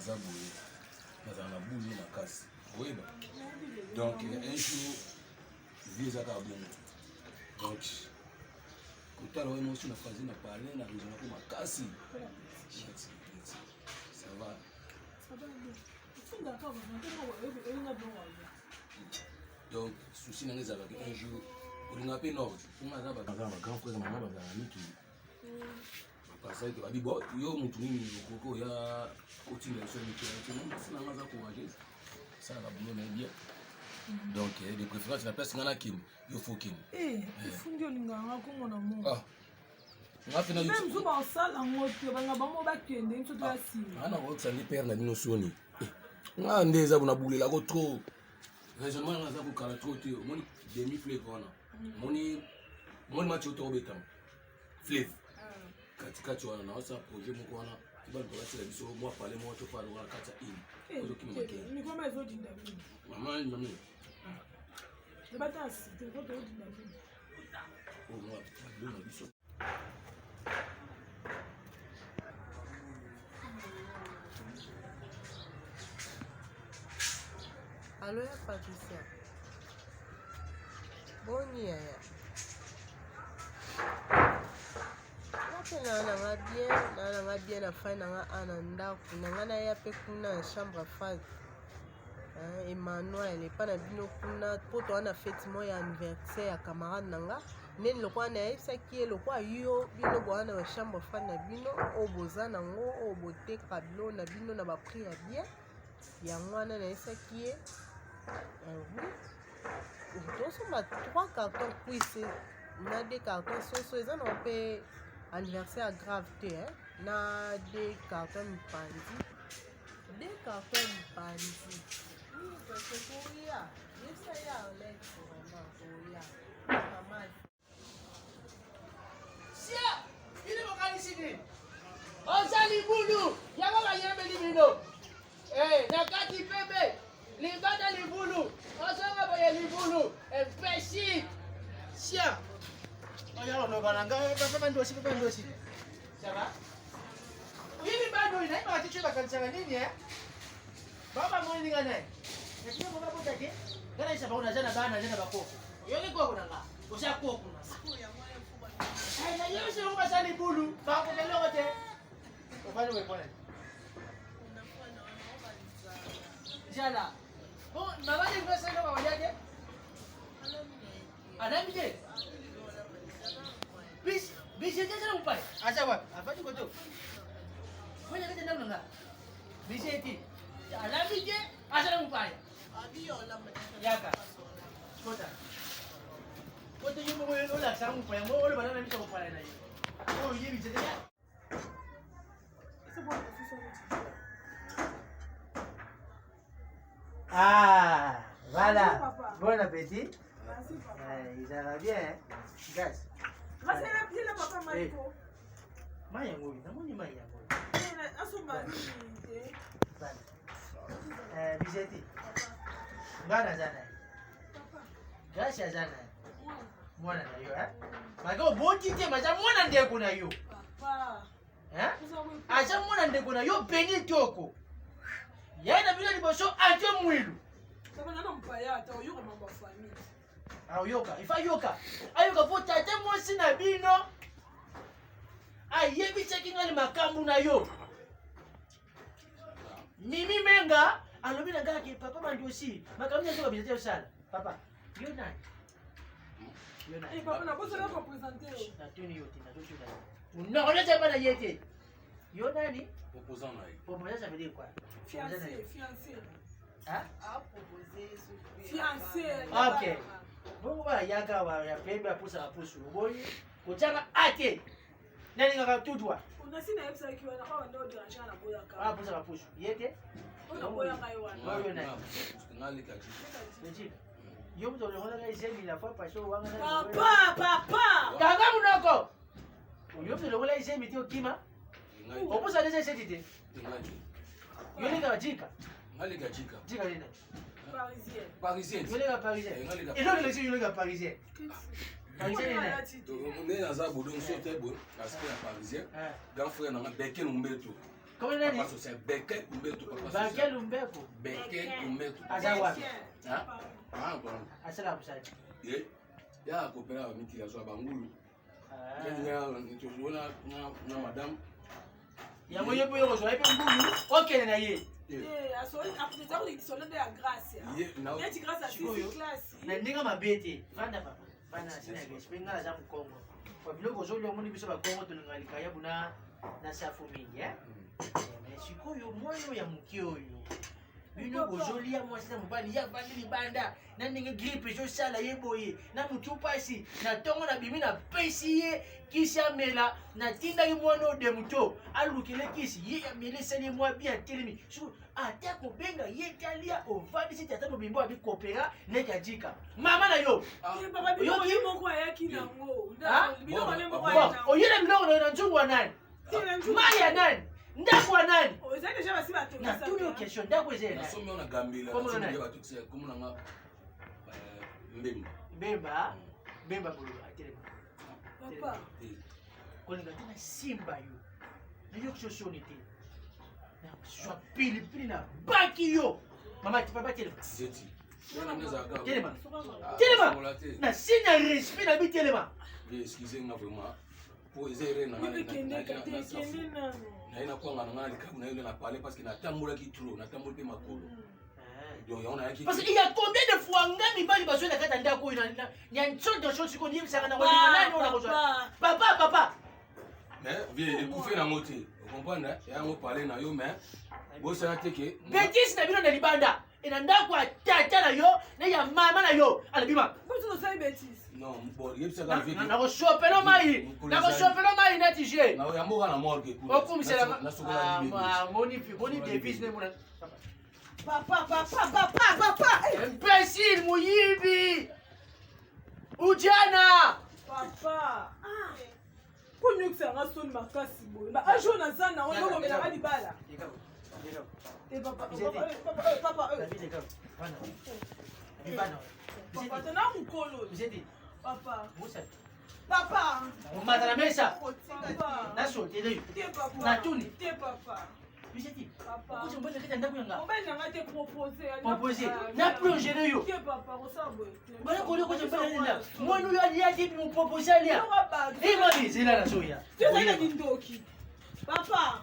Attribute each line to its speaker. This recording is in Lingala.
Speaker 1: naza boye nazala na bulu makasi oyeba donc un jour vie eza kaka bongo donc kotala oyo mwasi na fazi na parle na raisonnako makasi ça va. Donc souci nanga ezalaka un jour olinga mpe nord mpo nga aza ba grand frère mama bazala mikili bapasaki babi bo yo motu nini okoki oya kotinda biso mikili te mwasi nanga aza courageuse asalaka boulot na ye bien. Donc de préférence na place nga nakende, yo fo okende.
Speaker 2: Efundi olingaka nga komona mo.
Speaker 1: Ah. Nga mpe na
Speaker 2: Mosusu basala yango te, banga bango bakende, biso toya nsima.
Speaker 1: Nga nakoyokisa nde père na bino soni. Nga nde eza bona bulelako trop, raisonnement nanga aza kokala trop te. Omoni demi fleuve wana, omoni, omoni match oyo tokobetama fleuve katikati wana, naosala projet moko wana ti baluka basila biso mwa pale moko tofala wana kati ya ile ozokima makele.
Speaker 2: Mikoma ezodinda mingi.
Speaker 1: Mama mami.
Speaker 2: Ebata ya site po tozodinda mingi.
Speaker 1: Oyo mwa bilo na biso.
Speaker 3: Alo ya Patricia. Boni yaya. Nga mpe naa nanga bien, naa nanga bien na fai nanga a na ndako na nga naya mpe kuna na chambre froide. Hein, Emmanuel epa na bino kuna mpo toa na feti moko ya anniversaire ya camarade na nga ndeni lokola nayebisaki ye lokola yo bino boa na chambre froide na bino oyo boza nango oyo botekaka biloko na bino na baprix ya bien, yango wana nayebisaki ye oui, tosomba 3 carton cuisse na 2 carton soso, eza na mpe anniversaire grave te hein? Na 2 carton mipanzi, 2 carton mipanzi koya yebisa ye Arlette vraiment koya mama.
Speaker 4: Sia, bino bokanisi nini? Oza libulu, yango bayembeli bino. Eh, na kati pembe, libanda libulu, ozonga boye libulu, imbécile. Sia. Oya oloba na ngai, papa bandosi, papa bandosi. Ça va? Yini bado ina ima tiche bakanisaka nini eh? Baba moni nga naye. Lakini mama bota ke? Ngana isa baona jana bana jana bakoko. Yoki koko na nga. Oza koko na nga. Ay, na yo se ba sali bulu, ba ko lelo te. Ofani we pona. Jala. Bon, mama ni ko selo ba wajake? Anami te. Bis, bis je jala upai. Acha wa, afani ko to. Fanya kete ndako na nga. Bise te. Alambi te, aza na mopaya. Yaka. Kota. Kota yo moko olakisa mopaya ngo oloba na biso mopaya na yo. Oyo oyebi te. Ah, voilà.
Speaker 2: Bonjour, papa.
Speaker 4: Bon appétit.
Speaker 2: Merci, papa.
Speaker 4: Ça va bien, hein? Gaz.
Speaker 2: Masela papa Maiko.
Speaker 4: Mai yango oyo, namoni mai yango oyo.
Speaker 2: Asomba nini te?
Speaker 4: Bana. Eh, Bijeti. Nga naza na ye.
Speaker 2: Papa.
Speaker 4: Grace aza na ye. Mwana na yo, hein? Malgré oboti te, mais aza mwana ndeko na yo.
Speaker 2: Papa.
Speaker 4: Hein? Aza mwana ndeko na yo Beni Toko. Yaye na bino liboso Antio Mwilu.
Speaker 2: Papa nana mpaya ata oyoka mambo ya famille.
Speaker 4: Ayoka, ifa yoka. Ayoka po tata mwasi na bino ayebisaki ngai makambo na yo. Mimi Menga alobi na ngai ke papa Mandosi, makambo nyonso babisa te osala. Papa, yo nani? Yo nani?
Speaker 2: Eh papa nabosana ko présenter yo.
Speaker 4: Natuni yo te, nazotuna yo. Monoko nyonso epa na ye te. Yo nani?
Speaker 1: Opposant na ye.
Speaker 4: Opposant, ça veut dire quoi?
Speaker 2: Fiancé, fiancé.
Speaker 4: Hein?
Speaker 2: Fiancé.
Speaker 4: Ok. Bongo bayaka wa ya pembe apusaka pusu oboyi kotiaka a te nalingaka tout droit.
Speaker 2: Onasi nayebisaki wana oyo nde oderange na boyaka.
Speaker 4: Apusaka pusu ye te.
Speaker 2: Oyo naboyaka ye wana.
Speaker 4: Oyo nani?
Speaker 1: Nga leka jika.
Speaker 4: Logique. Yo moto olongolaka ezemi la fois passée owanga na
Speaker 2: Papa, papa.
Speaker 4: Kanga munoko. Yo moto olongola ezemi te okima. Opusa deja eseti te. Yo leka jika.
Speaker 1: Nga leka jika.
Speaker 4: Jika nini?
Speaker 2: Parisien.
Speaker 1: Parisien.
Speaker 4: Yo leka parisien.
Speaker 1: Eh, nga leka.
Speaker 4: Eloko eleki yo leka parisien. Parisien nini?
Speaker 1: Nde naza bodongo so te boye aspect ya parisien.
Speaker 4: Ah.
Speaker 1: Grand frère nanga Beken Mbeto.
Speaker 4: Kombo nani?
Speaker 1: Papa social Beke Umberto, papa social.
Speaker 4: Beke Lumbeku.
Speaker 1: Beke Umberto.
Speaker 4: Aza wapi?
Speaker 1: Ah, ah, bon.
Speaker 4: Asala mosala.
Speaker 1: Ye ya kopela mikili, azwa bangulu.
Speaker 4: Ah.
Speaker 1: Na madame.
Speaker 4: Yango ye mpo yo kozwa ye mpe ngulu, okende na ye.
Speaker 2: Eza nde ya grâce.
Speaker 1: Ye na
Speaker 2: Neti grâce asisi
Speaker 4: Sikoyo.
Speaker 2: classe.
Speaker 4: Na ndenge mabe te, vanda papa, vanda na sina respect. Ngai naza mokongo po biloko ozolia, omoni biso bakongo tolingaka likayabu na safu mingi, eh? Mais sikoyo mwana oyo ya moke oyo, bino bozolia mwasi na mobali, ye avandi libanda na ndenge grippe ezosala ye boye na motu mpasi. Na ntongo nabimi, napesi ye kisi amela, natindaki mwana oyo de moto alukele kisi, ye ameli, esali ye mwa bien, atelemi. So ata kobenga ye talia, ovandisi tata mobimbo abikopera neti ajika mama na yo.
Speaker 2: Eh, papa, biloko
Speaker 4: Oyoki?
Speaker 2: ye moko ayaki nango.
Speaker 4: Ah?
Speaker 2: Biloko ye moko
Speaker 4: Bon,
Speaker 2: ayaki nango.
Speaker 4: oye na biloko na yo na nzungu wa nani?
Speaker 2: Te, na nzungu.
Speaker 4: Mai ya nani? Ndako ya nani?
Speaker 2: Oh, eza déjà basi batongisa.
Speaker 4: Natuni yo question, ndako eza ya nani?
Speaker 1: Nasomi oyo na gambela.
Speaker 4: Kombo na nani?
Speaker 1: Bato kombo nanga Mbemba.
Speaker 4: Bemba, Bemba bolo atelema.
Speaker 2: Papa.
Speaker 4: Kolinga te na simba yo, nayoki so soni te, nazwa pilipili na baki yo. Mama, papa, telema.
Speaker 1: Zeti.
Speaker 4: Telema. Telema. Na signe ya respect na bi, telema.
Speaker 1: Excuse nga vraiment, po eza erreur na
Speaker 2: Bibi, kende kate, kende nano.
Speaker 1: Naye nakwanga na nga na likabu na yo nde na parle, parce que natambolaki trop, natamboli mpe makolo, donc yango nayaki.
Speaker 4: Parce que il y a combien de fois nga mibali bazwi na kati ya ndako oyo ya nsoto nso? Sikoyo niyebisaka na kolinga nani oyo nakozwa? Papa, papa.
Speaker 1: Mais vie ekufe nango te, ocomprendre yango, parle na yo, mais bosana te ke
Speaker 4: Betise na bino na libanda e na ndako ya tata na yo na ya mama na yo alabima.
Speaker 2: Biso tosali bêtise.
Speaker 1: Non, bon, yebisaka vie.
Speaker 4: Nakosopelo mai, nakosopelo mai neti je.
Speaker 1: Yango kaka na morgue.
Speaker 4: Okumisela.
Speaker 1: Nasokola libebe.
Speaker 4: Moni, moni devise ne mona.
Speaker 3: Papa, papa, papa, papa, eh!
Speaker 4: Imbécile, moyibi, ujana.
Speaker 2: Papa, mpo nyokisanga soni makasi boye, ba age oyo naza nango, ndokomelaka libala te, papa. Papa, eh, papa, eh, papa, eh. Papa, tona mokolo, papa, papa.
Speaker 4: Omata na mesa.
Speaker 2: Papa.
Speaker 4: Nasotele yo.
Speaker 2: Te, papa.
Speaker 4: Natuni.
Speaker 2: Te, papa. Papa.
Speaker 4: Okosi mobali na kati ya ndako yanga.
Speaker 2: Mobali nanga te, propose.
Speaker 4: Propose na plongele yo.
Speaker 2: Te, papa, kosala boye te.
Speaker 4: Bana kolia kosi mobali na ndako, mwana oyo alia te, mopropose alia. Emami, zela, nazoya.
Speaker 2: Te, ozali na kindoki, papa.